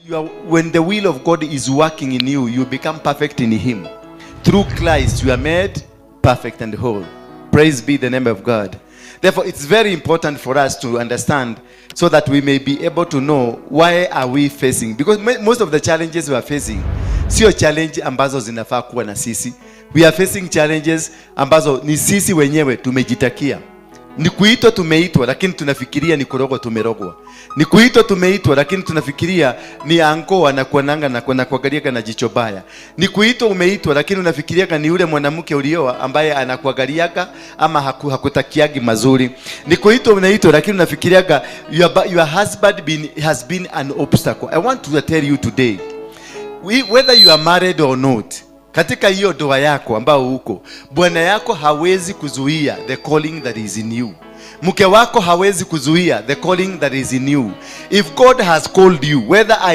When the will of God is working in you, you become perfect in Him. Through Christ, you are made perfect and whole. Praise be the name of God. Therefore, it's very important for us to understand so that we may be able to know why are we facing. Because most of the challenges we are facing, sio challenge ambazo zinafaa kuwa na sisi. We are facing challenges ambazo ni sisi wenyewe tumejitakia. Ni kuitwa tumeitwa, lakini tunafikiria ni kurogwa tumerogwa. Ni kuitwa tumeitwa, lakini tunafikiria ni uncle anakuonanga na kuangaliaga na jicho baya. Ni kuitwa umeitwa, lakini unafikiriaga ni yule mwanamke ulioa ambaye anakuangaliaga ama hakutakiagi mazuri. Ni kuitwa unaitwa, lakini unafikiriaga your husband has been an obstacle. I want to tell you today, whether you are married or not, katika hiyo ndoa yako ambao uko, bwana yako hawezi kuzuia the calling that is in you. Mke wako hawezi kuzuia the calling that is in you. If God has called you, whether I